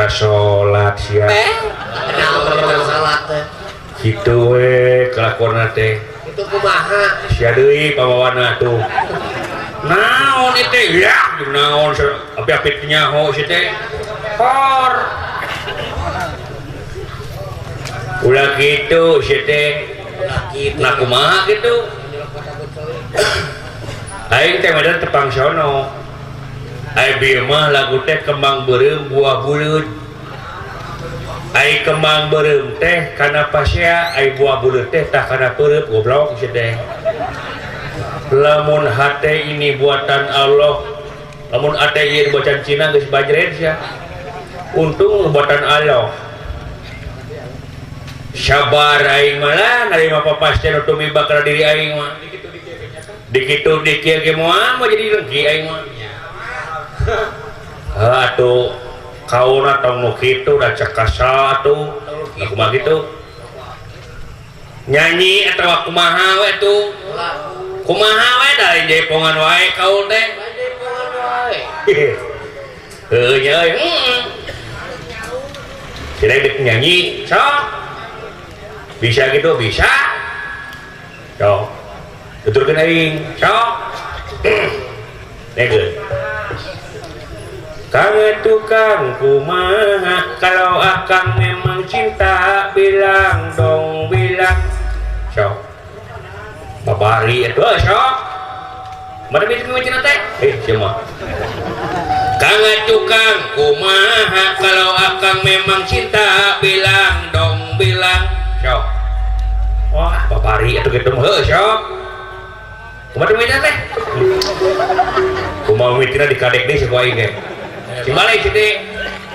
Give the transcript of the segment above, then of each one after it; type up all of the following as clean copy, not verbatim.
Salat sia. Naon salat teh? Kitu we kelakuanna teh. Itu kumaha? Sia deui pabawana tuh. Naon itu ya? Naon api-api nyaho si teh. Hor. Ulah kitu si teh. Nah kumaha kitu? Aing teh medan tepang sono. Aing bieu mah lagu teh kembang beureum buah buleud. Ai kembang beureum teh kana pasea, ai buah buleud teh tah kana peureub goblok si teh. Lamun hate ini buatan Allah, lamun ate ieu buatan Cina geus bajret sia. Untung buatan Allah. Sabar aing mah lah narima papasten nu tumiba kana diri aing mah. Dikitu dikieu ge moal mah jadi dengki aing mah. Heuh atuh kauna tong nu kitu da cek kasal atuh. Nah kumaha kitu? Nyanyi atawa kumaha we atuh? Kumaha we da lain jaipongan wae kaul teh. Heuh nya euy. Heeh. Si dek nyanyi sok. Bisa gitu bisa. Sok. Tuturkeun aing sok. Dengeun. Kang tukang kumaha kalau akang memang cinta bilang dong bilang sok. Babari itu sok. Mana bisa mimicina teh? Siapa? Kang tukang kumaha kalau akang memang cinta bilang dong bilang sok. Wah, babari itu gitu mah heuh sok. Kumaha mimicina teh? Kumaha mimitina dikadek deui si aing ge. Cibalik si teh.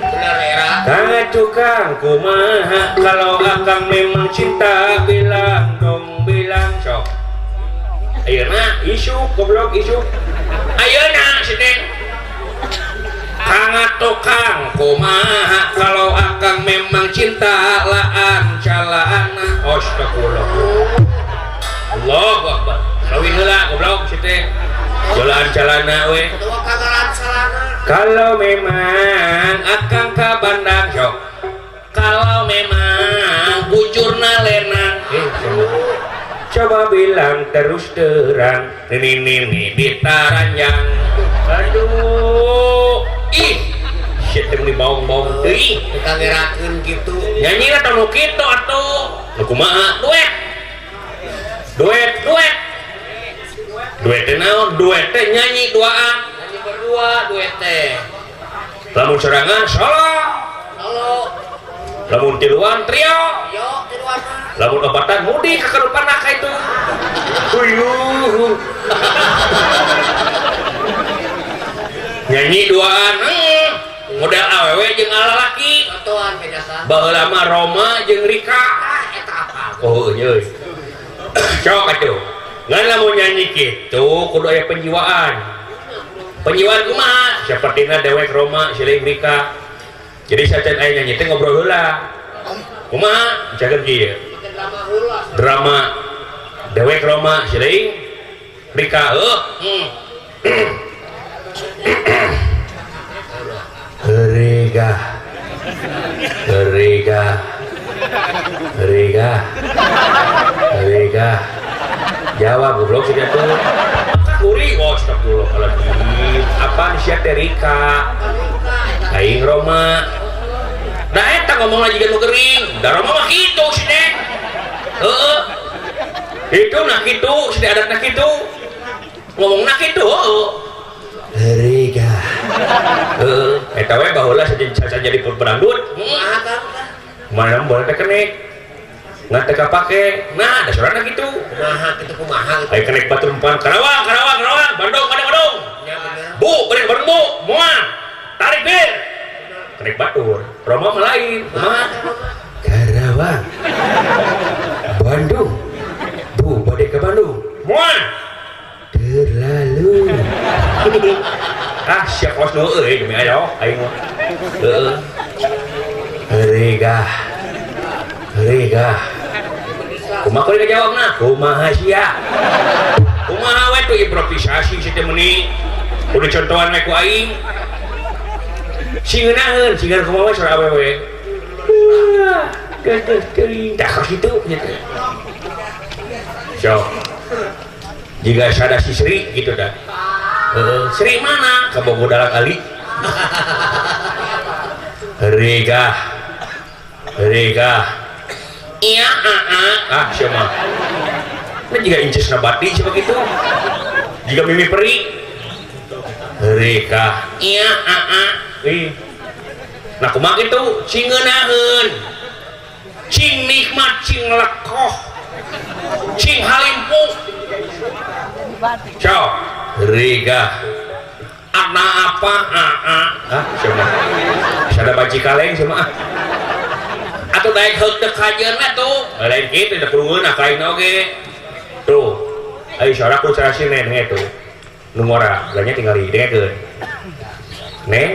Bener era. Kang tukang kumaha kalau akang memang cinta bilang dong bilang sok. Ayeuna isuk goblok isuk. Ayeuna si teh. Kang tukang kumaha kalau akang memang cinta laan calana. Astagfirullah. Allahu akbar. Kawin heula goblok si teh. Jalan calana we. Dua kagalan salana. Kalau memang akang ka bandang sok. Kalau memang bujurna lenang. Coba bilang terus terang. Nini nini ditaranjang. Aduh. Ih. Shit teh meuni baong-baong teuing. Dikangerakeun kitu. Nyanyi lah tong nu kitu atuh. Nu kumaha? Duet. Duet, duet. Duet teh naon? Duet teh nyanyi duaan. Nyanyi berdua duet teh. Lamun sorangan solo. Solo. Lamun tiluan trio. Yo tiluan. Lamun opatan mudik ka karupanak ka itu. Uyuh. Nyanyi duaan. Model awewe jeung alalaki. Atuan beda. Baheula mah Roma jeung Rika. Ah eta apa? Oh euy. Sok atuh. Ngan lamun nyanyi kitu kudu aya penjiwaan. Penjiwaan kumaha? Sapertina dewek Roma siling Rika. Jadi sacan aya nyanyi teh ngobrol heula. Kumaha? Misalkan kieu. Drama dewek Roma siling Rika heuh. Rika. Rika. Rika. Rika. Jawab goblok sih tuh. Kuri, oh astagfirullahaladzim. Apaan sia teh Rika? Aing Roma. Da eta ngomong lagi nu gering. Da Roma mah kitu sih teh. Heeh. Itu nah kitu, sih adatna kitu. Ngomongna kitu heuh. Rika. Heeh, eta we baheula saja jadi pedangdut. Kumaha Kang? Mana boleh teh kenek. Nggak teh kapake. Nah, da sorana kitu. Kumaha kitu kumaha kitu. Ayo kenek batur empan Karawang, Karawang, Karawang, Bandung, Bandung, Bandung. Ya bener. Bu, beri bareng bu, moal. Tarik bir. Kenek batur. Roma mah lain. Kumaha? Karawang. Bandung. Bu, bade ke Bandung. Moal. Terlalu. Ah, siap kos nu euy demi ayo aing mah. Heeh. Rega. Rega. Kumaha kudu jawabna? Kumaha sia? Kumaha we tuh improvisasi si teh meuni. Kudu contohan we ku aing. Sing ngeunaheun, siga kumaha sora awewe. Geus teuing tah kitu gitu. Sok. Jika sada si Sri gitu dah. Heeh, Sri mana? Ka Bogor dalam kali. Rega. Rega. Iya, ah, siapa? Nah, jika inces nabati siapa gitu. Jika mimi peri. Rega. Iya, Ih. Nah, kumaha kitu? Cing ngeunaheun. Cing nikmat, cing lekoh. Cing halimpu. Sok. Rega. Ana apa? Ah, siapa? Sada banci kaleng siapa ah. Atuh daek heuk teu kajeun atuh. Lain kitu da kudu ngeunah ka aing oge. Tuh. Ayo sora ku cara si Neng tuh. Nu ngora, lanya tinggal dengekeun. Neng,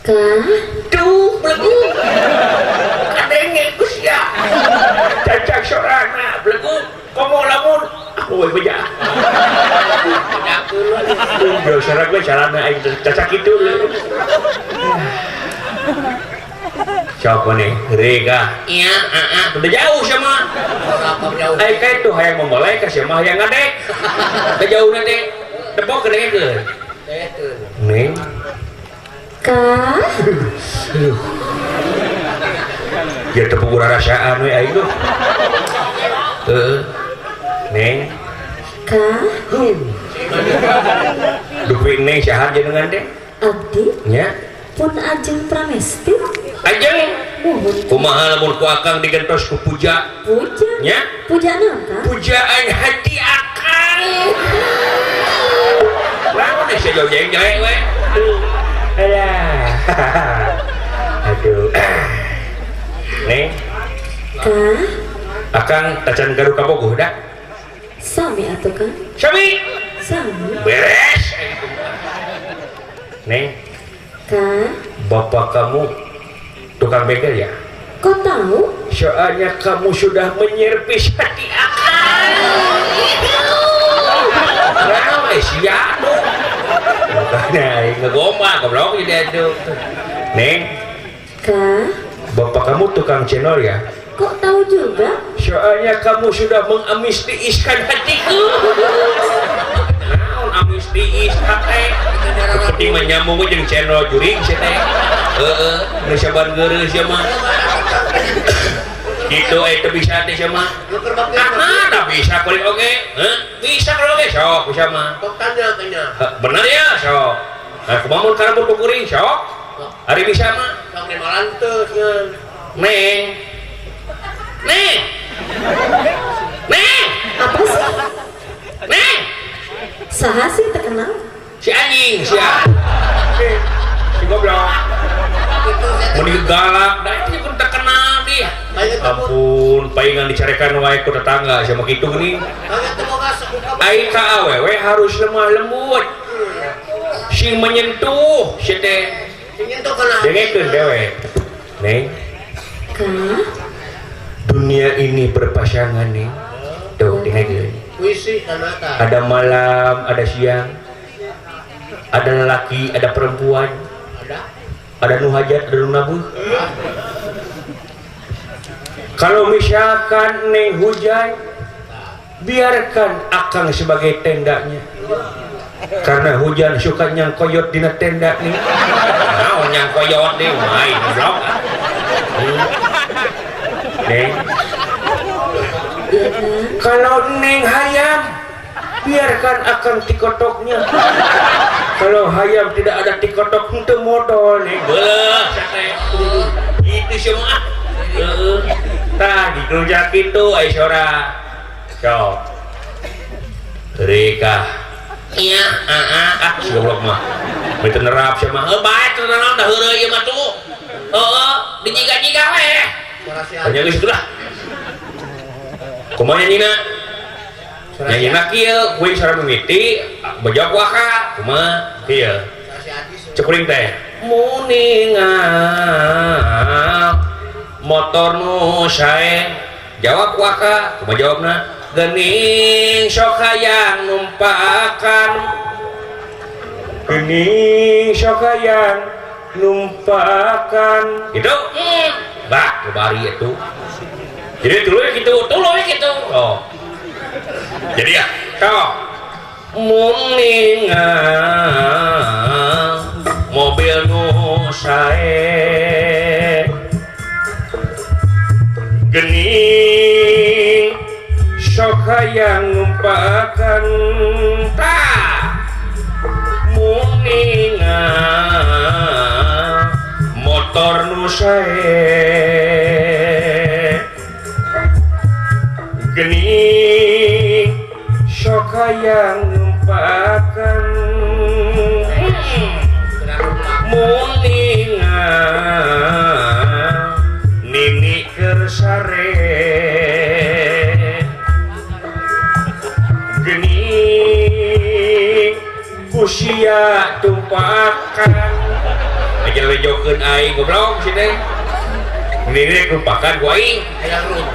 Kah? Tuh, belegu. Kadenge ku sia. Cacak sorana belegu. Komo lamun aku we beja. Tuh, sora gue carana aing cacak kitu. Siapa nih? Rega. Iya, Udah jauh sama. Aing kayak tuh hayang memulai ka sia mah hayang ngadek. Udah jauh nanti. Tepok kedengekeun. Neng. Kah? Aduh. Ya tepuk rasaan we aing tuh. Heeh. Neng. Kah? Dupi neng saha jenengan teh? Abdi Nya. pun Ajeng Pramesti. Ajeng. Muhun. Kumaha lamun ku akang digentos ku puja? Puja. Nya. Puja naon, Kang? Pujaan hati akang. Lamun teh jauh jeng jelek we. Alah. Aduh. Neng, Kah? akang tacan gaduh kabogoh da? Sami atuh, Kang. Sami. Sami. Beres. Neng, Kah? bapak kamu tukang begal ya? Kok tahu? Soalnya kamu sudah menyerpis hati akang. Ramai sia tuh. Makanya aing ngegombal goblok jadi aduh. Neng, Kah? bapak kamu tukang channel ya? Kok tahu juga? Soalnya kamu sudah mengamistiiskan hatiku. Naon amistiis hate? Penting mah nyambung jeung channel juring sia teh. Heeh, nu saban geureuh sia mah. Gitu teu bisa teh sia mah. Ah, tah bisa kuring oge. Heuh, bisa kuring oge sok bisa mah. Bener ya sok. Nah, kumaha mun karambut ku kuring sok? Ari bisa mah. Neng. Neng. Neng. Apa sih? Neng. Saha sih terkenal? Si anjing sia. Si goblok. Mun galak, da itu pun terkenal dia. Ampun, paingan dicarekan wae ku tetangga sia mah kitu geuning. Ai ka awewe harus lemah lembut. Sing menyentuh sia teh. Dengekeun dewe. Neng, Kah? dunia ini berpasangan nih. Tuh, dengekeun. Ada malam, ada siang. Ada lelaki, ada perempuan. Ada nu hajat, ada nu nabuh. Kalau misalkan neng hujan, biarkan akang sebagai tendanya. Karena hujan suka nyangkoyot dina tenda nih. Naon nyangkoyot deh, main goblok. Neng, Iya, Kang. kalau neng hayam, biarkan akang tikotoknya. Kalau hayam tidak ada tikotok henteu modol nih. Beulah sate. Itu semua. Heeh. Tah dikerja kitu ai sora. Sok. Rika. Iya, ah si goblok mah. Beuteung nerap sia mah. Heuh bae teu naon da heureuy ieu mah tuh. Heeh, dijiga-jiga we. Hanya geus itulah. Kumaha nyanyina? Nyanyina kieu, kuing sora mimiti, beja ku aka. Kumaha? Kieu. Cek kuring teh. Muningal motor nu sae. Jawab ku aka. Kumaha jawabna? Gening sok hayang numpakan. Gening sok hayang Numpakan gitu bah kebari itu jadi tuluy gitu oh jadi ya toh muninga mobil nu sae gening sok hayang numpakan tah muninga motor nu sae gening sok hayang numpakan muninga nini keur sare gening kusia tumpakan aja lejokeun aing goblok si teh nini tumpakan ku aing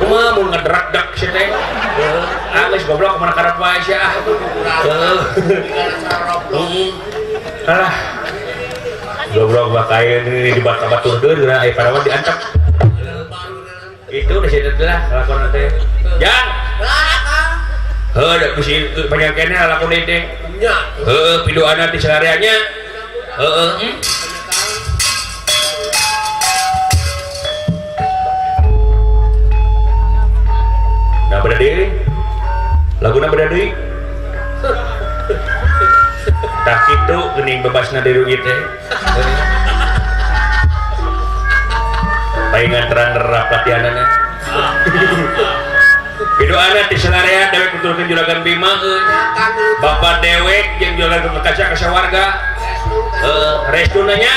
kumaha mun ngedrak-dak si teh ah geus goblok kumaha karep wae sia ah heuh alah goblok bakayeun ini di batu-batur deui aya parawan diantep itu udah sia teh lah lakon teh jang heuh da bisi panjang keneh lakon deui teh heuh piduana ti sareanya heuh nah beda deui laguna beda deui tah kitu geuning bebasna deui teh paingan terang latihanana piduana ti salarea dewek nuturkeun Juragan Bima euy bapak dewek jeung Juragan Kaca ka sawarga heuh restuna nya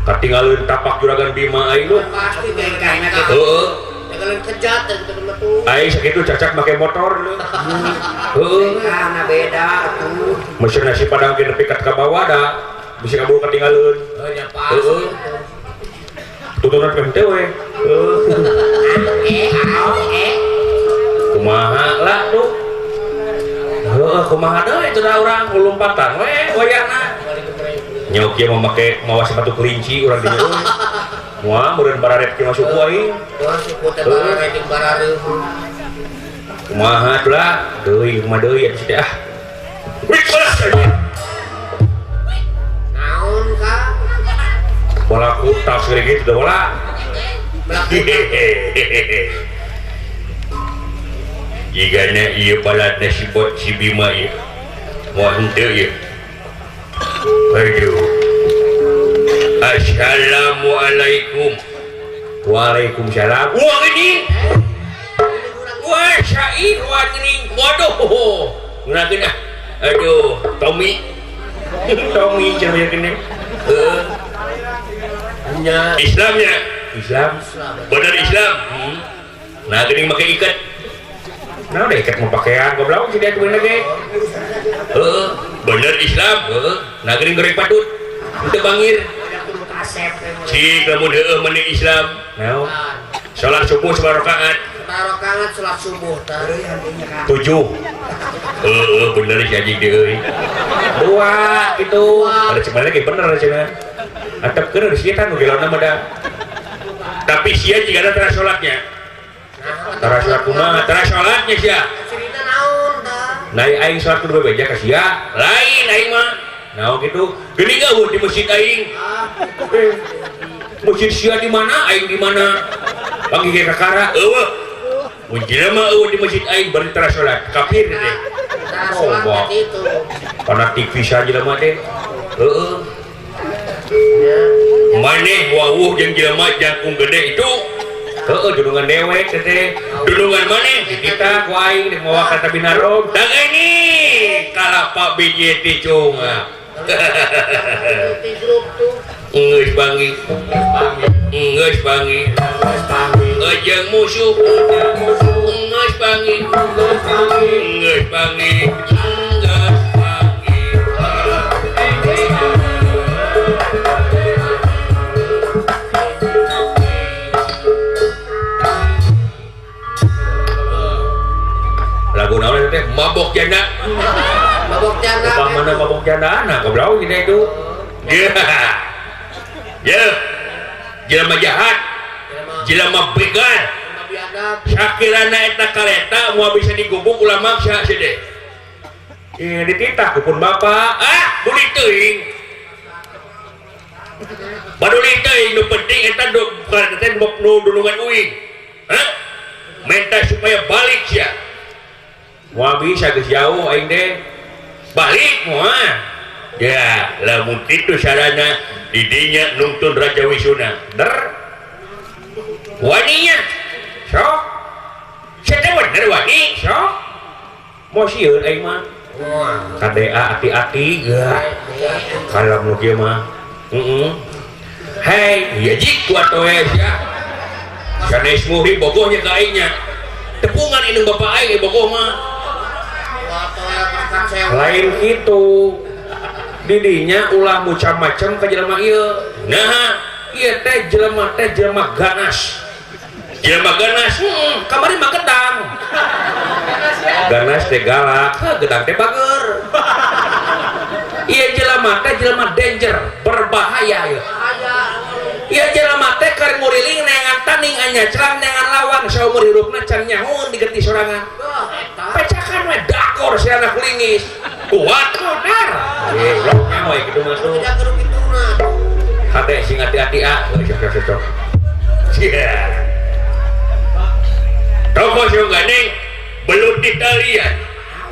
katinggalin tapak Juragan Bima aing lu pasti bengkana gitu. Heeh. Tinggalin kejat dan gitu tuh. Aing sakitu cacak make motor lu. Heeh. Bengkana beda atuh. Mesin nasi padang ge nepi ka bawah da bisa kabur katinggalin. Heuh nya pasti. Heeh. Tutunan teh henteu we. Heuh. Kumaha lah tuh. Heeh, kumaha deui itu da urang lompatan we wayahna. Nyok ieu mah make mawa sepatu kelinci urang dieu. Moal meureun bararep kieu masuk ku aing. Wah, suku teh bararep jeung barareuh. Kumaha tuh lah? Deui kumaha deui atuh teh ah. Wih, bola. Naon ka? Bola kutak segede gitu dah bola. Jigana ieu balatna si bot si Bima ieu. Moal henteu ieu. Aduh. Assalamualaikum. Waalaikumsalam. Wah ini. Wah syair wah geuning. Waduh. Ngeunakeun ah. Aduh, Tommy. Tommy cenah geuning. Heuh. Nya Islamnya. Islam. Bener Islam. Nah geuning make iket. Nah udah iket mau pakaian goblok si dia tuh bener ge. Heeh, bener Islam. Heeh, nah geuning goreng patut. Henteu bangir. Cik lamun heueuh mending Islam. Naon? Salat subuh sabaraha rakaat? Sabaraha rakaat salat subuh tah? 7. Heeh, bener si anjing deui euy. 2 kitu. Ada cemana ge bener cenah. Antepkeun si eta nu gelona mah da. Tapi sia jigana tara salatnya. Tara salat kumaha? Tara salatnya sia. Cerita naon tah? Nah aing salat kudu bebeja ka sia. Lain aing mah. Naon kitu? Geuning eueuh di masjid aing. Masjid sia di mana? Aing di mana? Panggih ge kakara eueuh. Mun jelema eueuh di masjid aing bari tara salat. Kafir teh. Tara salat kitu. Fanatik pisan jelema teh. Heeh. Maneh wawuh jeung jelema jangkung gede itu. Heeh, dulungan dewek teh. Dulungan maneh di kita ku aing di mawa ka Tabinarog. Dang ini kalapa biji ticung. Geus bangi. Geus bangi. Jeung musuh. Geus bangi. Geus bangi. Geus bangi. janda. Mabok janda. Upamana mabok janda nah goblok gitu itu. Ya. Ya. Jelema jahat, jelema begal. Sakirana eta kareta moal bisa digubuk ulah maksa sia deh. Ih dititah ku pun bapak. Ah, buli teuing. Baduli teuing nu penting eta kareta teh nu dulungan uing. Hah? Minta supaya balik sia. Moal bisa geus jauh aing teh. Balik moal. Ya, lamun kitu sarana didinya nungtun Raja Wisuna. Der. Waninya. Sok. Sia teh bener wani, sok. Moal sieun aing mah. KDA hati-hati gak. Kalau nu kieu mah. Heeh. Hei, ya jik kuat we sia. Sanes muhrim bogohnya ka aingnya. Tepungan indung bapak aing bogoh mah. Lain kitu. Didinya ulah macam-macam ka jelema ieu. Nah, ieu teh jelema ganas. Jelema ganas, heeh, kamari mah gedang. Ganas teh galak, gedang teh bager. Ieu jelema teh jelema danger, berbahaya ieu. Ieu jelema teh keur nguriling neangan tanding anyaclang neangan lawan saumur hirupna can nyahoeun digerti sorangan. Pecakan we dakor si anak lingis. Kuat modar. Goblok nya we kitu mah tuh. Hate sing hati-hati ah, sok sok sok. Sia. Toko sing gandeng belut di talian.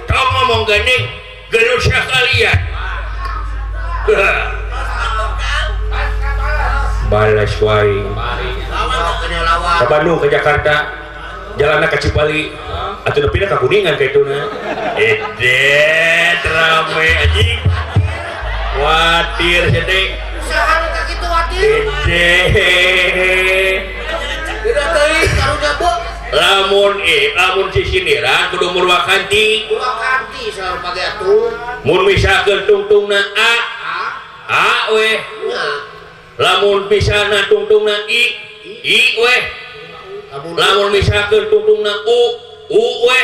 Tong ngomong gandeng gelut sakalian. Balas wae. Ke Bandung ke Jakarta, jalanna ke Cipali. Atuh nepi ka Kuningan ka ituna. Edet rame anjing. Watir sia teh. Usaha ka kitu watir. Edet. Tidak teuing karunya bu. Lamun lamun sisiniran kudu murwakanti. Murwakanti selalu pagi atuh. Mun misalkeun tungtungna A, A we. Lamun misalna tungtungna I, I we. Lamun misalkeun tungtungna U, U we.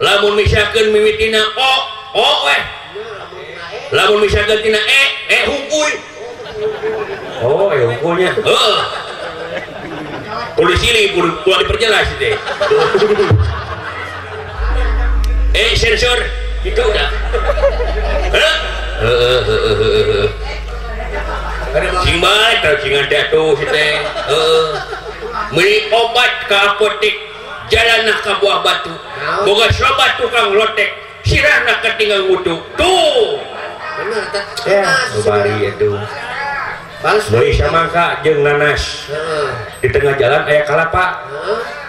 Lamun misalkeun mimitina O, O we. Lamun misalkeun tina E, E hungkul. Oh, E hungkulnya. Heeh. Kudu silih, kudu diperjelas teh. Sensor itu udah. Heeh, heeh, heeh. Sing bae tah cingan teh atuh si teh. Heeh. Meuli obat ka apotek, jalanna ka buah batu. Boga sobat tukang lotek, sirahna katinggal wudu. Tuh. Bener teh. Ya, bari atuh. Meuli samangka jeung nanas. Di tengah jalan aya kalapa.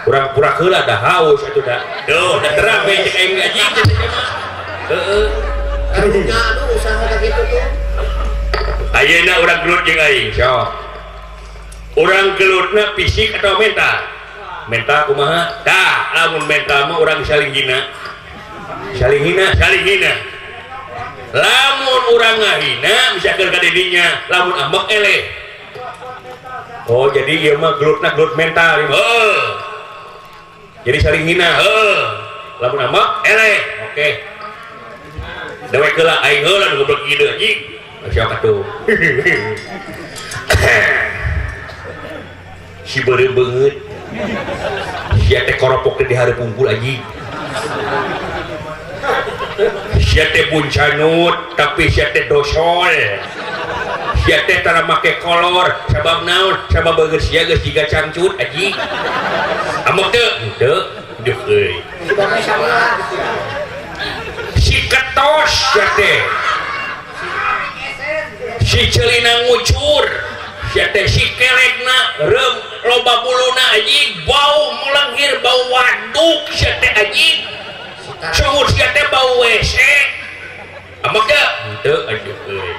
Pura-pura heula da haus atuh da. Duh, da rame jeung aing anjing teh mah. Heeh. Karunya aduh usaha ka kitu tuh. Ayeuna urang gelut jeung aing, sok. Urang gelutna fisik atau mental? Mental kumaha? Tah, lamun mental mah urang saling hina. Saling hina, saling hina. Lamun urang ngahina misalkan ka didinya, lamun ambek eleh. Oh, jadi ieu mah gelutna gelut mental. Heeh. Jadi saling hina, heeh. Lamun ambek eleh. Oke. Dewek heula aing heula nu goblok ieu anjing. Siapa tuh? Si beureum beungeut. Sia teh koropok teh di hareup unggul anjing. Sia teh buncanut tapi sia teh dosol. Sia teh tara make kolor sabab naon? Sabab beungeut sia geus jiga cangcut anjing. Amok teu? Henteu. Duh euy. Si ketos sia teh. Si celina ngucur sia teh si kelekna reum loba buluna anjing bau melenghir bau waduk sia teh anjing sumur sia teh bau WC ambek teu henteu aduh euy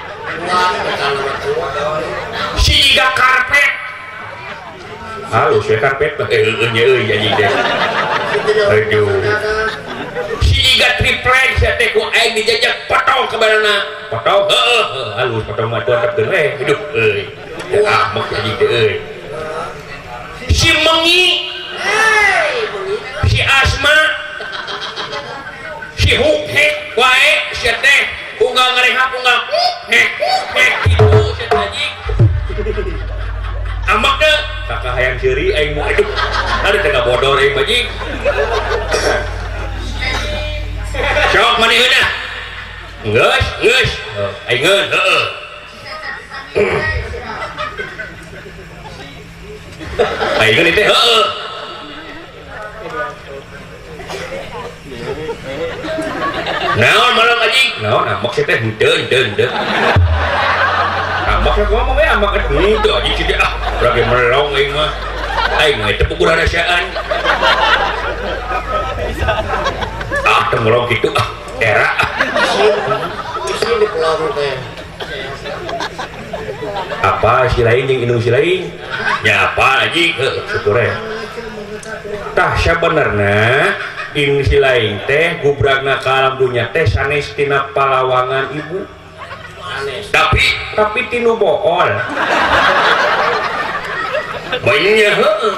si jiga karpet halus ya karpet mah heueuh nya euy anjing teh aduh si jiga triplek sia teh ku aing dijajak potong ke barana potong heueuh halus potong mah tuh antepkeun we aduh euy ambek anjing teh euy si Mengi si Asma Si huk hek wae sia teh unggal ngarehap unggal hek hek kitu sia teh anjing. Ambek teu? Kakak hayang seuri aing mah aduh. Ada teh ngabodor aing mah anjing. Sok manehna. Geus, geus. Aing ngeun, heeh. Aing ngeun teh heeh. Naon malam anjing? Naon ambek sia teh henteu henteu henteu. Ambek ngomong we ambek henteu anjing sia teh ah, lagi melong aing mah. Aing mah teu puguh rahasiaan. Ah, teu melong kitu ah, era ah. Isin di pulau teh. Apa si lain jeung indung si lain? Nya apa anjing? Heuh, syukur we. Tah sabenerna indung si lain teh gubragna ka alam dunya teh sanes tina palawangan ibu. Tapi tinu bool. Bayinya heueuh.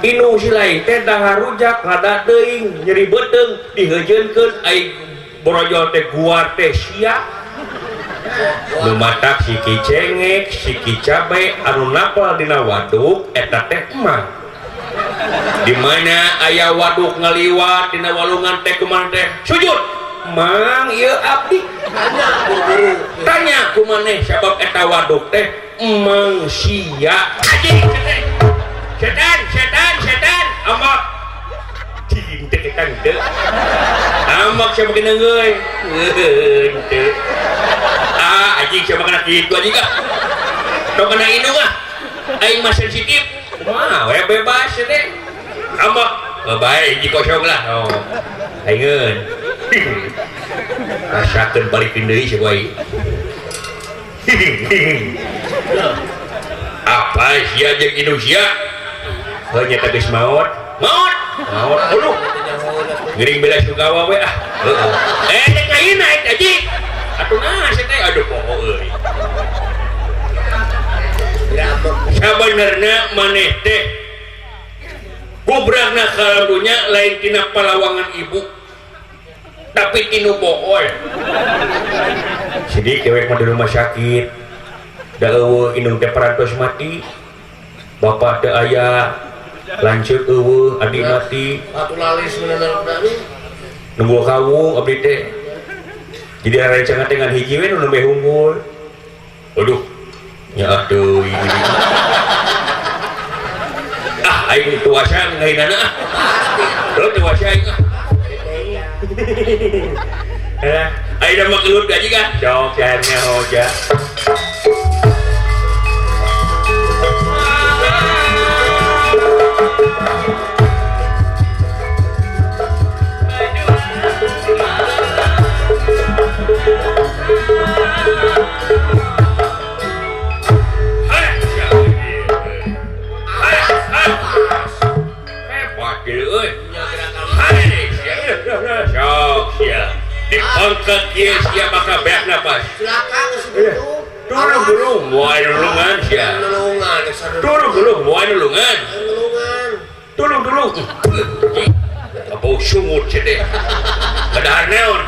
Indung si lain teh dahar rujak rada teuing nyeri beuteung diheujeunkeun ai borojol teh guar teh sia. Nu matak siki cengek, siki cabe anu napal dina waduk eta teh emang. Di mana aya waduk ngaliwat dina walungan teh kumaha teh? Sujud. Mang ieu abdi. Tanya ku maneh sabab eta waduk teh emang sia. Anjing teh. Setan, setan, setan. Ambak. Cing teh kita henteu. Ambak sia makin neuy. Henteu. Ah, anjing sia makan kitu anjing ah. Tong kana indung ah. Aing mah sensitif. Kumaha we bebas teh. Ambak. Bae hiji kosong lah. Oh. Aing rasakeun balikeun deui sia bae. Apa sia jeung indung sia? Heuh nya teh geus maot. Maot. Maot. Aduh. Gering bela sungkawa we ah. Heeh. Eh teh kaina eta anjing. Atuh naha sia teh aduh poho euy. Sabenerna maneh teh gubragna ka alam dunya lain tina palawangan ibu tapi tinu bool. Sidik dewek mah di rumah sakit. Da eueuh indung teh parantos mati. Bapak teu aya, lanceuk eueuh, adik mati. Atuh lalis meunang dami. Nunggu kawung abdi teh. Jadi rencana teh ngan hiji we nu nembe unggul. Aduh. Nya deui. Ah, aing tuasa ngainana ah. Heuh tuasa aing ah. Eh, aing mah gelut gaji kan? Sok nya hoja. Dipangkat kieu sia maka beak napas. Silakan geus dulu. Turun dulu, moal nulungan sia. Nulungan, Turun dulu, moal nulungan. Nulungan. Turun dulu. Bau sungut sia teh. Kadahar naon?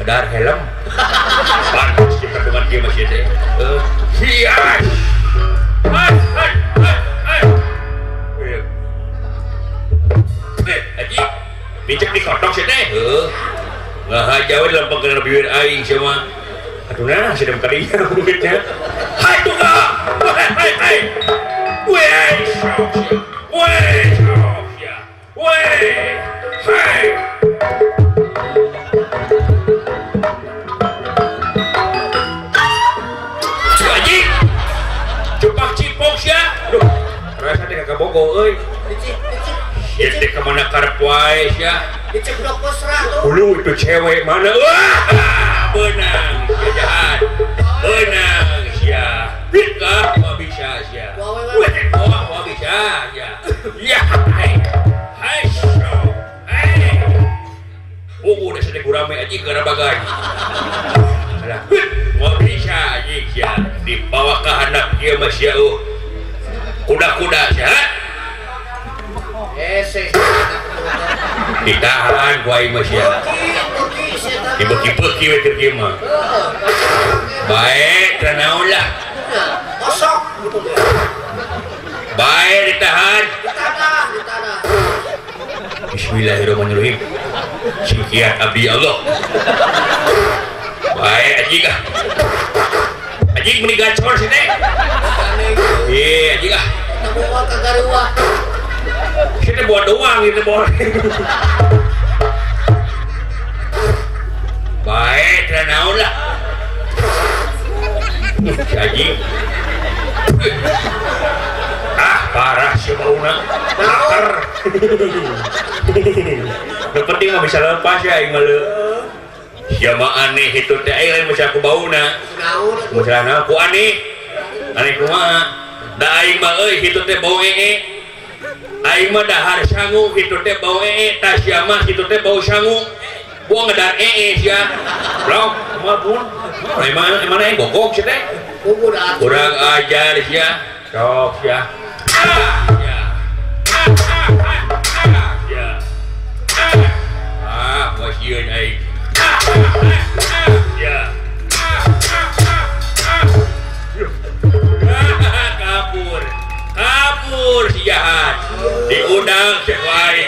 Kadahar helm. Pantes jeung kandungan kieu mah sia teh. Sia. Hai, hai, hai, hai. Haji, bijak dikotok sia teh. Heuh. Ngahaja we dilempengkeun bibir aing sia mah. Atuh nah sia dem kadinya kulitnya. Hai tuh. Hai hai hai. Weh, sok sia. Weh, sok sia. Weh. Hai. Haji. Cupak cipok sia. Aduh, rasa teh kabogo euy. Sia teh ka mana karep wae sia. Diceblok kosra tuh. Hulu itu cewek mana? Wah, benang sia jahat. Benang sia. Bitlah mau bisa sia. Wah, mau bisa sia. Ya, hai. Hai, so. Hai. Oh, udah sedih gurame aja gara bagai. Alah, mau bisa aja sia. Dibawa ke anak dia mah sia. Kuda-kuda sia. Ditahan ku aing mah sia. Dibeuki-beuki we keur kieu mah. Bae teu naon lah. Kosong gitu. Bae ditahan. Ditahan. Bismillahirrahmanirrahim. Singkiat abdi Allah. Bae anjing ah. Anjing meni gacor sih teh. Iya, anjing ah. Tabuan kagaruah. Sih teh buat doang gitu bor. Bae teu naon lah. Si anjing. Ah, parah si bauna. Laker. Nu penting mah bisa lepas ya aing mah leu. Sia mah aneh itu teh aing lain bisa ku bauna. Masalah naon ku aneh. Aneh kumaha? Da aing mah euy kitu teh bau ee. Aing mah dahar sangu kitu teh bau ee, tah sia mah kitu teh bau sangu. Buang ngedar ee sia. Blok, kumaha pun. Emang mana aing gogok sia teh? Kurang ajar sia. Sok sia. Ah, sia. Ah, ah, ah, ah, sia. Ah, wasieun aing. Ah, ah, ah, ah, sia. Kabur, kabur si jahat. Diundang si wae.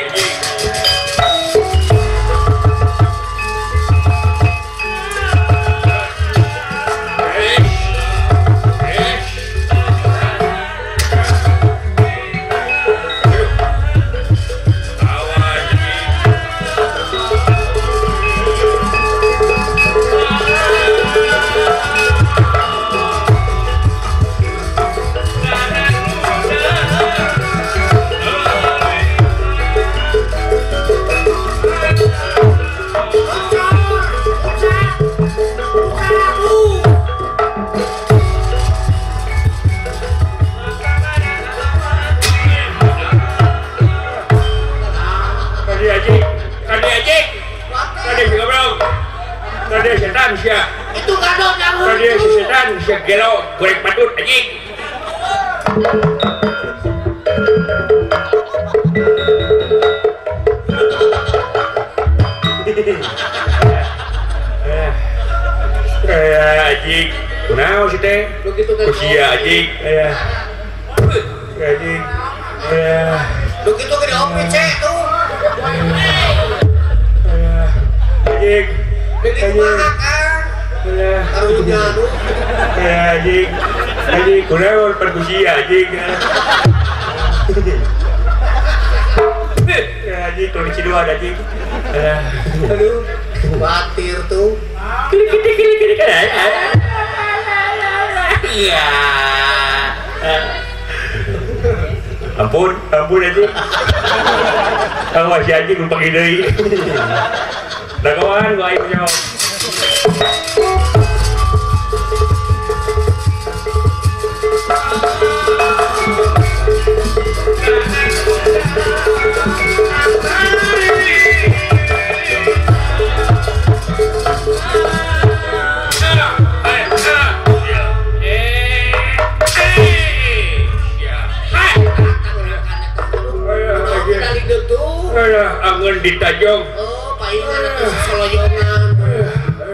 Itu gadot yang tadi si setan si gelo goreng patut anjing. Anjing kunaon si teh? Kusia anjing. Anjing. Lu kitu ge di OPC tuh. Anjing. Anjing. Anjing kunaon perkusia anjing. Anjing kondisi dua anjing. Aduh, batir tuh. Iya. Ampun, ampun anjing. Awas si anjing lupa deui. Dagoan gua aing jawab. Angeun ditajong. Oh, paingan atuh soloyongan.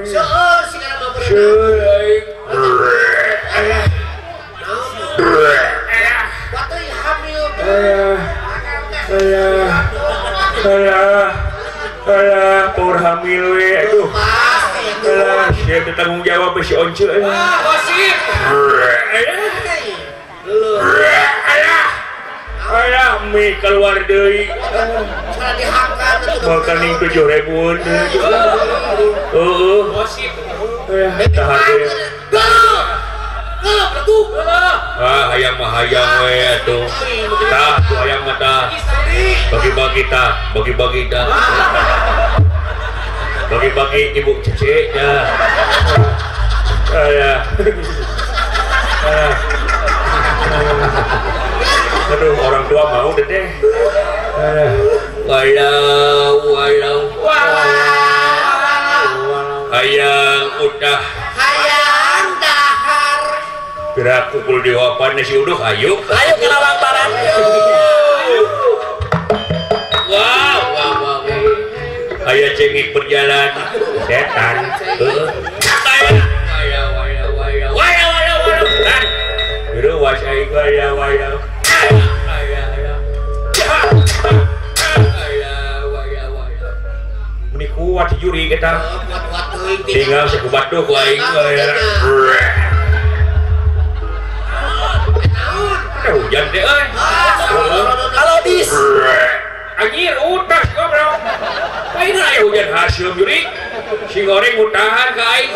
Seueur sigana mah berenang. Seueur aing. Batuy hamil. Alah. Alah, power hamil we aduh. Alah, sia teh tanggung jawab si Once. Ah, gosip. Alah. Alah, mie keluar deui. Makaning 7.000. Heeh. Gosip. Ah, hayang mah hayang we atuh. Tah, tuh hayang mah tah. Bagi-bagi tah, bagi-bagi tah. Bagi-bagi ibu cece ya. Alah. Aduh, orang tua mau deh deh. Walau, walau, hayang udah, hayang dahar. Gerak pukul diwapan nasi uduk, ayo. Ayo ke Lawang Barat. Wow, wow, wow. cengek berjalan setan. Heeh. Waya waya waya waya waya waya. Kan. Reuwas aing waya waya. Waya waya. Waya waya waya. Meni kuat si juri kita. Kuat-kuat teuing. Tinggal sekubat tuh ku aing waya. Naon? Hujan teh euy. Kalau dis. Anjir utas goblok. Lain aya hujan haseum juri. Si goreng mutahan ka aing.